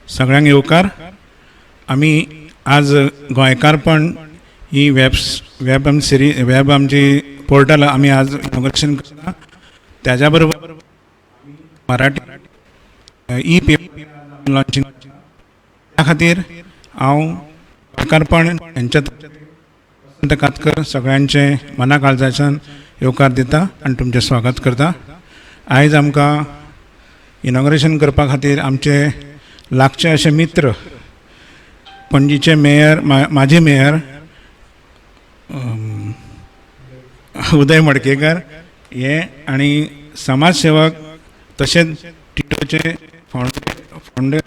सगळ्यांक येवकार. आमी आज गोंयकारपण ही वेब आम सिरी वेब आमची पोर्टल आमी आज इनॉग्रेशन करता. त्याच्या बरोबर मराठी ई पेपर लॉन्चिंग. त्या खातीर हांव गोंयकारपण हेंच्या वसंत कातकर सगळ्यांचे मना काळजाच्यान येवकार दिता आनी तुमचें स्वागत करता. आयज आमकां इनॉग्रेशन करपा खातीर आमचे लागचे अशे मित्र पणजीचे मेयर माजी मेयर उदय मडकेकर हे आनी समाजसेवक तशेंच टिटोचे फावंडर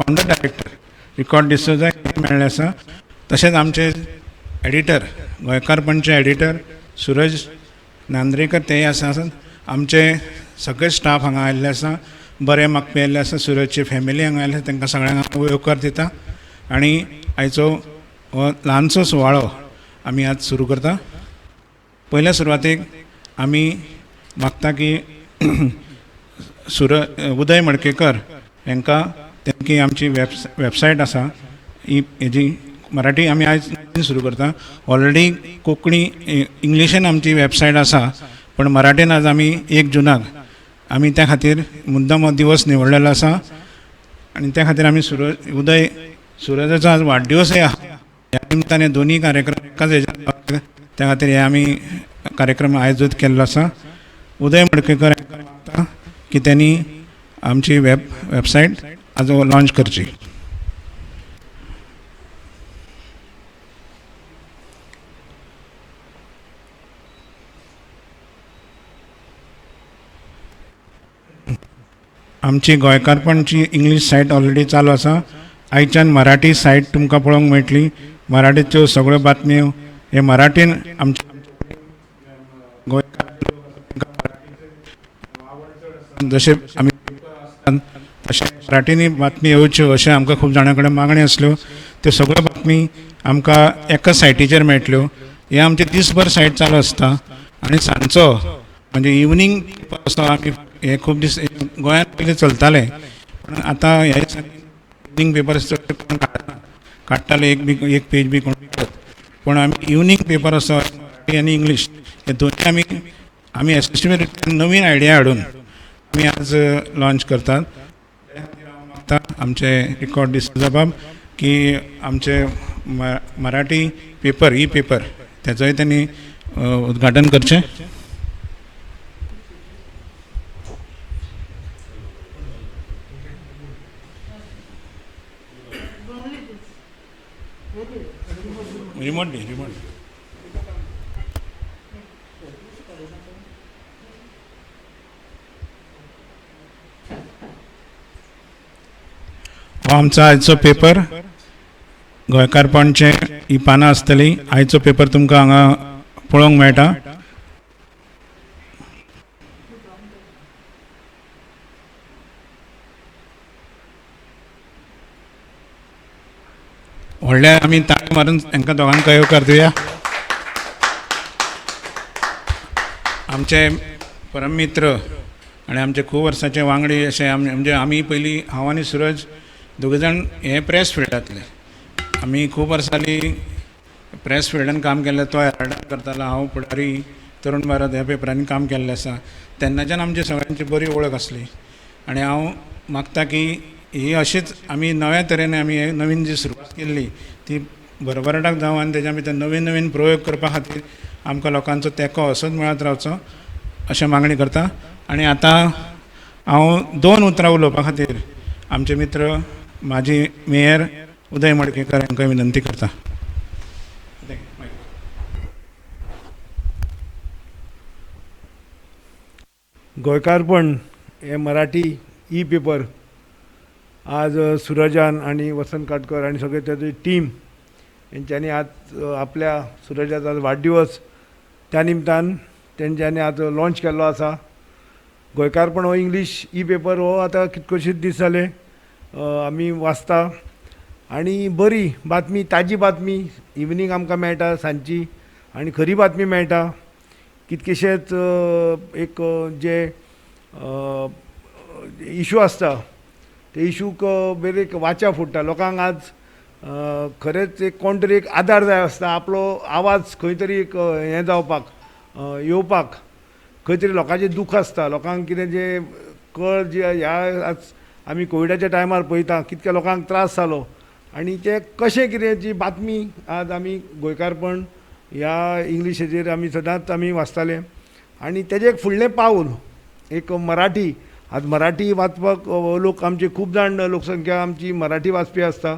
डायरेक्टर रिकॉर्ड डिसोजा मेळ्ळे आसा. तशेंच आमचे एडिटर गोंयकारपणचे एडिटर सुरज नांद्रेकर तेय आसा. आमचे सगळे स्टाफ हांगा आयिल्ले आसा, बरें मागपी आयिल्ले आसा, सुरजची फॅमिली हांगा आयिल्ले आसा, तांकां सगळ्यांक हांव येवकार दिता. आनी आयचो हो ल्हानसो सुवाळो आमी आज सुरू करता. पयल्या सुरवातेक आमी मागता की उदय मडकेकर हांकां तेंकी आमची वेबसायट आसा ही हेजी मराठी आमी आयज सुरू करता. ऑलरेडी कोंकणी इंग्लिशीन आमची वेबसायट आसा, पण मराठीन आज आमी 1 जुनाक आमी त्या खातीर मुद्दम हो दिवस निवडलेलो आसा. आनी त्या खातीर आमी उदय सुरजाचो आज वाडदिवसय आहा, ह्या निमतान दोनूय कार्यक्रम एकाच हेज्यान त्या खातीर हे आमी कार्यक्रम आयोजीत केल्लो आसा. उदय मडकेकर मागता की त्यांनी आमची वेबसायट आज लॉन्च करची. आमची गोंयकारपणची इंग्लीश सायट ऑलरेडी चालू आसा. आयच्यान मराठी सायट तुमकां पळोवंक मेळटली. मराठीच्यो सगळ्यो बातम्यो हे मराठीन आमचे गोंयकार जशें आमी तशें मराठीनी बातमी येवच्यो अशें आमकां खूब जाणां कडेन मागण्यो आसल्यो. त्यो सगळ्यो बातमी आमकां एका सायटीचेर मेळटल्यो. हे आमचे दीसभर सायट चालू आसता आनी सांजचो म्हणजे इवनींग असो आमी हे खूब दीस गोंयांत पयलीं चलताले, पूण आतां ह्या दिसांनी इवनींग पेपर चड कोण काडना, काडटाले एक पेज बी कोण काडत, पूण आमी इवनींग पेपर असो मराठी आनी इंग्लीश हे दोनूय आमी एसोसिएशन नवीन आयडिया हाडून आमी आज लॉन्च करतात. मागता आमचे रिकॉर्ड डिसोजा बाब की आमचे मराठी पेपर ई पेपर तेचोय त्यांनी उद्घाटन करचें. रिमोट दी, रिमोट. हो आमचो आयचो पेपर गोंयकारपणचे ही पानां आसतली. आयचो पेपर तुमकां हांगा पळोवंक मेळटा. व्हडल्या आमी ताळी मारून हांकां दोगांक येवकार दिवया. आमचे परममित्र आनी आमचे खूब वर्सांचे वांगडी अशे म्हणजे आमी पयलीं हांव आनी सुरज दोग जाण हे प्रेस फिल्डांतले. आमी खूब वर्सांनी प्रेस फिल्डान काम केल्लें. तो हेराल्डान करतालो, हांव पुढारी तरुण भारत ह्या पेपरांनी काम केल्लें आसा. तेन्नाच्यान आमची सगळ्यांची बरी वळख आसली आनी हांव मागता की ही अशीच आमी नव्या तरेन आमी नवीन जी सुरवात केल्ली ती भरभराटाक जावं आनी तेज्या भितर नवीन नवीन प्रयोग करपा खातीर आमकां लोकांचो तेंको असोच मेळत रावचो अशें मागणी करता. आनी आतां हांव 2 उतरां उलोवपा खातीर आमचे मित्र माजी मेयर उदय मडकेकर हांकां विनंती करता. गोंयकारपण हे मराठी ई पेपर आज सुरजान आनी वसंत काटकर आनी सगळे ताची टीम हेंच्यांनी आज आपल्या सुरजाचो आज वाडदिवस त्या निमतान तेंच्यांनी आज लॉन्च केल्लो आसा. गोंयकारपण हो इंग्लीश ई पेपर हो आतां कितकोशीच दीस जाले आमी वाचता आनी बरी बातमी, ताजी बातमी इवनींग आमकां मेळटा सांजची आनी खरी बातमी मेळटा. कितकेशेच एक जे इशू आसता ते इशूक बरे एक वाचा फोडटा. लोकांक आज खरेंच एक कोण तरी एक आदार जाय आसता, आपलो आवाज खंय तरी एक हें जावपाक येवपाक, खंय तरी लोकांचें दूख आसता, लोकांक कितें जें कळ जी ह्या आज आमी कोविडाच्या टायमार पळयता कितक्या लोकांक त्रास जालो आनी ते कशें कितें जी बातमी आज आमी गोंयकारपण ह्या इंग्लीश हेजेर आमी सदांच आमी वाचताले. आनी तेजें एक फुडलें पावल एक मराठी, आज मराठी वाचपाक लोक आमचे खूब जाण लोकसंख्या आमची मराठी वाचपी आसता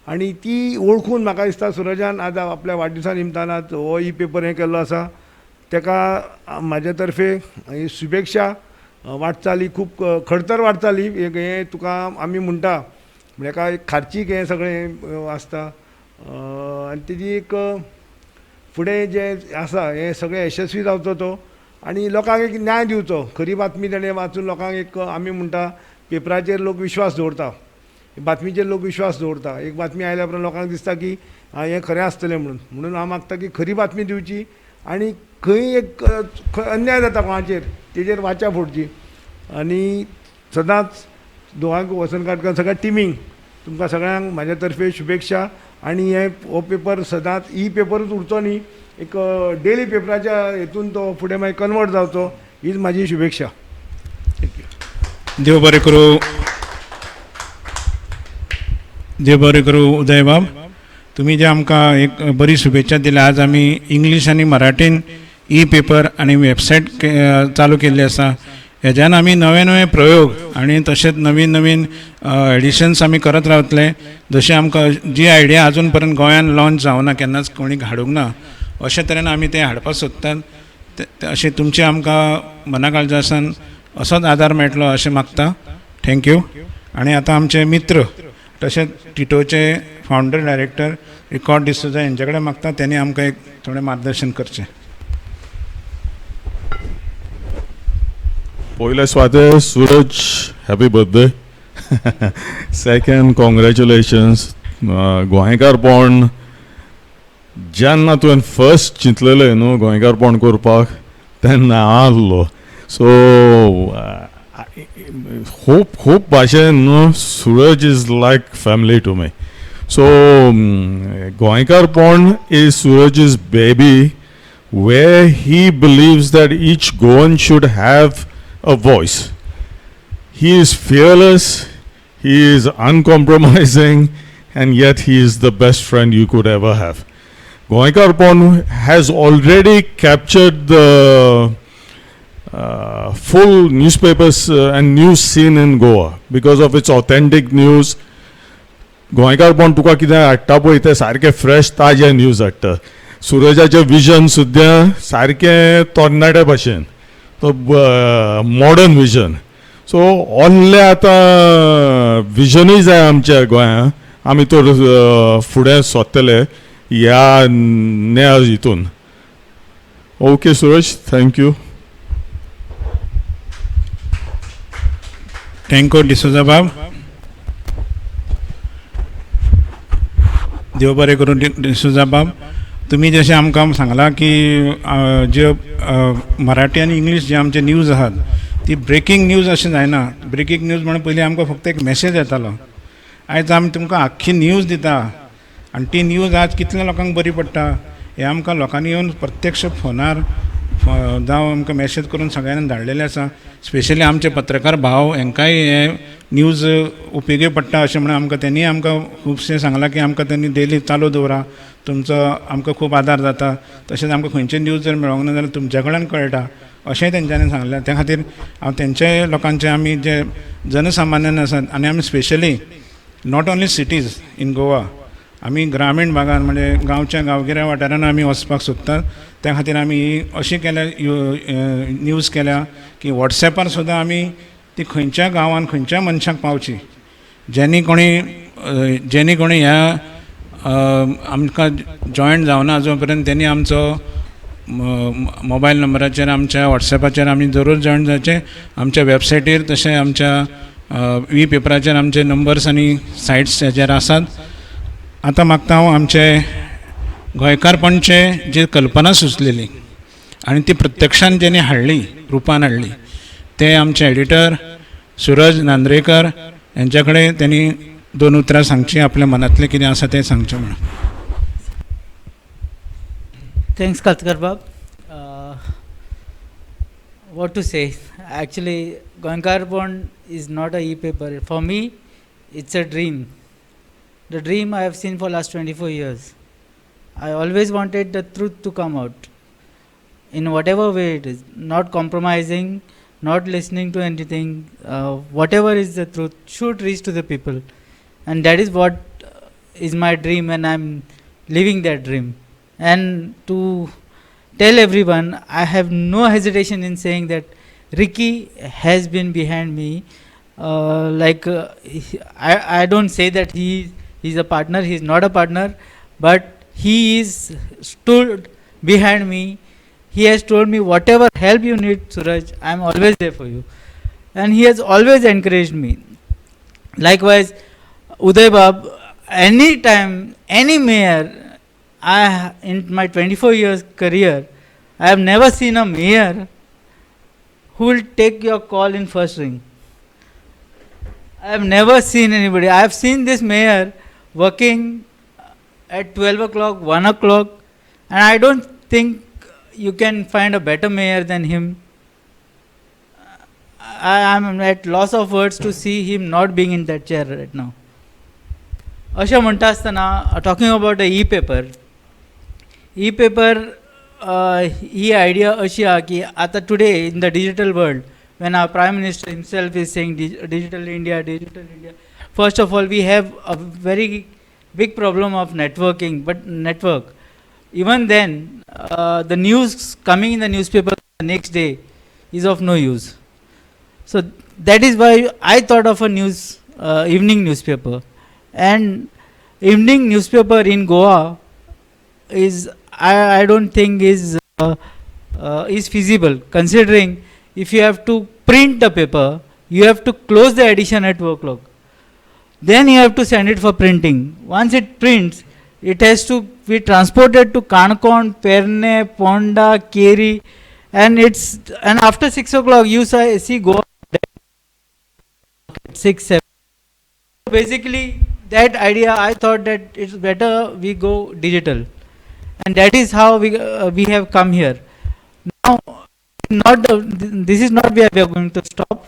आनी ती वळखून म्हाका दिसता सुरजान आज आपल्या वाडदिसा निमतान आज हो ई पेपर हें केल्लो आसा. तेका म्हाज्या तर्फे शुभेच्छा. वाटचाली खूब खडतर वाटचाली एक हें तुका आमी म्हणटा म्हळ्यार काय खार्चीक हें सगळें आसता आनी तेजी एक फुडें जें आसा हें सगळें यशस्वी जावचो तो आनी लोकांक एक न्याय दिवचो. खरी बातमी तेणें वाचून लोकांक एक आमी म्हणटा पेपराचेर लोक विश्वास दवरता, बातमीचेर लोक विश्वास दवरता. एक बातमी आयल्या उपरांत लोकांक दिसता की हें खरें आसतलें म्हणून, म्हणून हांव मागता की खरी बातमी दिवची आनी खंय एक अन्याय जाता कोणाचेर तेजेर वाचा फोडची. आनी सदांच दोगांक वसंत काटकर सगळ्या टिमींक तुमकां सगळ्यांक म्हाज्या तर्फे शुभेच्छा. आनी हे हो पेपर सदांच ई पेपरूच उरचो न्ही, एक डेली पेपराच्या हेतून तो फुडें मागीर कन्वर्ट जावचो, हीच म्हाजी शुभेच्छा. Thank you. देव बरें करूं, देव बरें करूं उदयबाब. तुमी जे आमकां एक बरी शुभेच्छा दिल्या. आज आमी इंग्लीश आनी मराठीन ई पेपर आनी वेबसायट चालू केल्ली आसा. हेज्यान आमी नवे नवे प्रयोग आनी तशेंच नवीन नवीन एडिशन्स आमी करत रावतले. जशें आमकां जी आयडिया आजून पर्यंत गोंयान लॉन्च जावना, केन्नाच कोणी हाडूंक ना, अशे तरेन आमी तें हाडपाक सोदतात. अशें तुमचें आमकां मना काळजासान असोच आदार मेळटलो अशें मागता. Thank you. आनी आतां आमचे मित्र तशेंच टिटोचे फावंडर डायरेक्टर रिकॉर्ड डिसोजा हेंचे कडेन मागता तेणी आमकां एक थोडें मार्गदर्शन करचें. पयले सुवातेर Suraj, happy birthday. Second, congratulations. गोंयकारपण जेन्ना तुवें फर्स्ट चिंतलेलें न्हू गोंयकारपण करपाक तेन्ना आहलो. सो खूब खूब भाशेन न्हू Suraj is like family to me. So Goenkarponn is Suraj's baby, where he believes that each Goan should have a voice. He is fearless, he is uncompromising, and yet he is the best friend you could ever have. Goenkarponn has already captured the full newspapers and news scene in Goa because of its authentic news. Goenkarponn तुका कितें हाडटा पळय तें सारकें fresh ताजें news हाडटा. सुरजाचें vision सुद्दां सारकें तरणाट्या भाशेन, तो मॉडर्न विजन. सो ओल्ले आतां विजनूय जाय आमच्या गोंयांत, आमी तर फुडें सोदतले ह्या न्या हितून. Okay Suraj, thank you. Thank you D'Souza बाब. देव बरें करूं डिसोजा बाब. तुमी जशें आमकां सांगलां की ज्यो मराठी आनी इंग्लीश जे आमचे न्यूज आहात ती ब्रेकींग न्यूज अशें जायना. ब्रेकींग न्यूज म्हणून पयलीं आमकां फक्त एक मॅसेज येतालो. आयज आमी तुमकां आख्खी न्यूज दिता आनी ती न्यूज आज कितल्या लोकांक बरी पडटा हें आमकां लोकांनी येवन प्रत्यक्ष फोनार जावं आमकां मॅसेज करून सगळ्यांनी धाडलेलें आसा. स्पेशली आमचे पत्रकार भाव हेंकांय हे न्यूज उपेगी पडटा अशें म्हणून आमकां तेणी आमकां खुबशें सांगलां की आमकां तेणी डेली चालू दवरा, तुमचो आमकां खूब आदार जाता. तशेंच आमकां खंयचे न्यूज जर मेळोंक ना जाल्यार तुमच्या कडल्यान कळटा अशेंय तेंच्यांनी सांगलें. त्या खातीर हांव तेंचे लोकांचे आमी जे जनसामान्यान आसात आनी आमी specially not only cities in Goa, आमी ग्रामीण भागान म्हणजे गांवच्या गांवगिऱ्या वाठारान आमी वचपाक सोदतात. त्या खातीर आमी ही अशी केल्या न्यूज केल्या की वॉट्सॅपार सुद्दां आमी ती खंयच्या गांवान खंयच्या मनशाक पावची, जेणी कोणी ह्या आमकां जॉयन जावना अजून पर्यंत तेणी आमचो मोबायल नंबराचेर आमच्या वॉट्सॅपाचेर आमी जरूर जॉयन जावचें. आमच्या वेबसायटीर तशें आमच्या ई पेपराचेर आमचे नंबर्स आनी सायट्स हेजेर आसात. आतां मागता हांव आमचे गोंयकारपणचे जे कल्पना सुचलेली आनी ती प्रत्यक्षान जेणी हाडली, रुपान हाडली, ते आमचे एडिटर सुरज नांद्रेकर हेंच्या कडेन त्यांनी दोन उतरां सांगची, आपल्या मनांतलें कितें आसा तें सांगचें म्हणून. Thanks, Katkar Bab. What to say? Actually, Goenkarponn is not a e-paper. For me, it's a dream. The dream I have seen for last 24 years. I always wanted the truth to come out in whatever way it is, not compromising, not listening to anything. Whatever is the truth should reach to the people, and that is what is my dream, and I'm living that dream. And to tell everyone, I have no hesitation in saying that Ricky has been behind me. I don't say that he's a partner, he's not a partner, but he is stood behind me. He has told me, whatever help you need, Suraj, I am always there for you. And he has always encouraged me. Likewise, Uday Bab, any time, any mayor, in my 24 years career, I have never seen a mayor who will take your call in first ring. I have never seen anybody. I have seen this mayor working at 12 o'clock, 1 o'clock, and I don't think you can find a better mayor than him. I am at loss of words to see him not being in that chair right now. अशें म्हणटा आसतना, talking about the e-paper, e-paper he idea अशी आहा की आतां today in the digital world, when our Prime Minister himself is saying digital India, digital India, first of all we have a very big problem of networking, but network. Even then, the news coming in the newspaper the next day is of no use. So that is why I thought of a evening newspaper. And evening newspaper in Goa is, I don't think is feasible, considering if you have to print the paper, you have to close the edition at 2 o'clock. Then you have to send it for printing. Once it prints, it has to be transported to Canacona, Pernem, Ponda, Keri, and after 6 o'clock you see Goa at 6, 7. Basically, that idea, I thought that it's better we go digital, and that is how we have come here. Now, this is not where we are going to stop.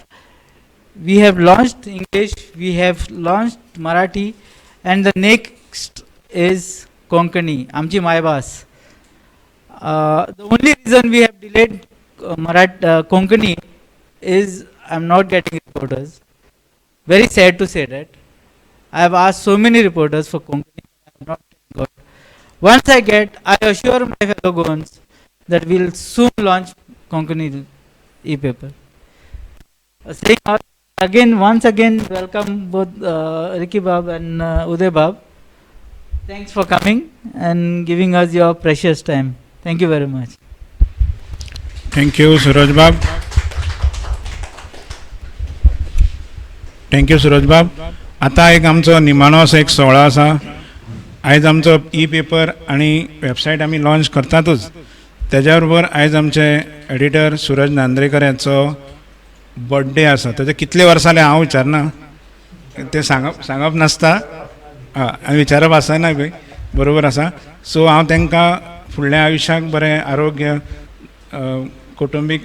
We have launched English, we have launched Marathi, and the next is Konkani, Amchi Maibas. The only reason we have delayed Konkani is I am not getting reporters. Very sad to say that. I have asked so many reporters for Konkani, I have not got. Once I get, I assure my fellow Goans that we will soon launch Konkani e-paper. Saying all, again, once again, welcome both Ricky Bab and Uday Bab. Thanks for coming and giving us your precious time. Thank you very much. Thank you, Suraj Bab. Thank you, Suraj Bab. आतां एक आमचो निमाणो असो एक सुवाळो आसा. आयज आमचो ई पेपर आनी वेबसायट आमी लॉन्च करतातूच, तेज्या बरोबर आयज आमचे एडिटर सुरज नांद्रेकर हांचो बर्थडे आसा. तेजे कितले वर्सां जाले हांव विचारना, तें सांगप नासता आनी विचारप आसना बी, बरोबर आसा. सो हांव तांकां फुडल्या आयुश्याक बरें आरोग्य, कुटुंबीक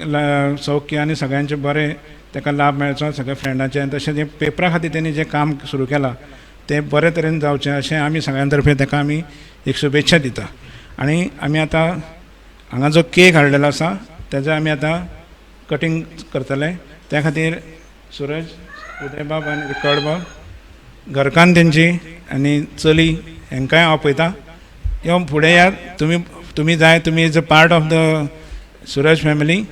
सौख्य आनी सगळ्यांचें बरें ताका लाभ मेळचो, सगळ्या फ्रेंडांचे, आनी तशें जें पेपरा खातीर तेणी जें काम सुरू केलां तें बरे तरेन जावचें अशें आमी सगळ्यां तर्फे ताका आमी एक शुभेच्छा दिता. आनी आमी आतां हांगा जो केक हाडलेलो आसा तेजो आमी आतां कटींग करतले. त्या खातीर सुरज, उदयबाब आनी रिकॉर्डबाब, घरकान्न तेंची आनी चली हांकांय हांव आपयता, यो फुडें यात. तुमी जाय, तुमी is a part of the Suraj family.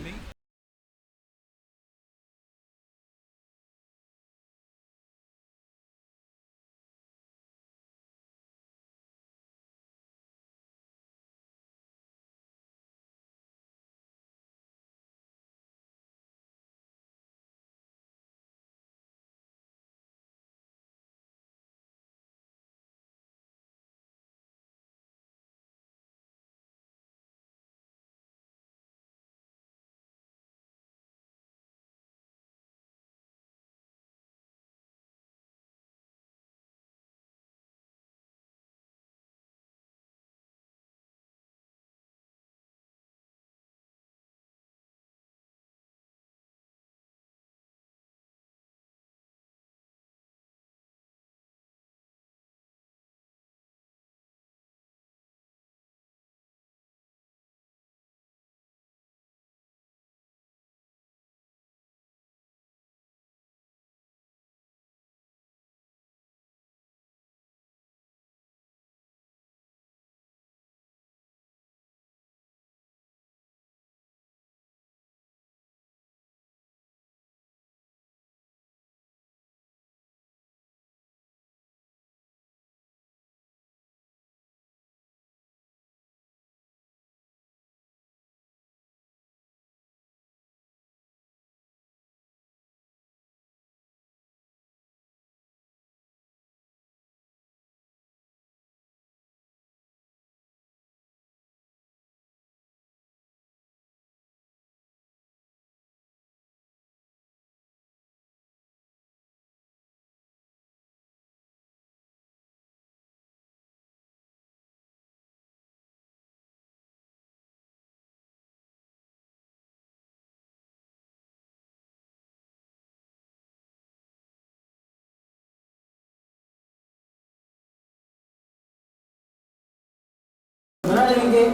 जालें न्ही ते.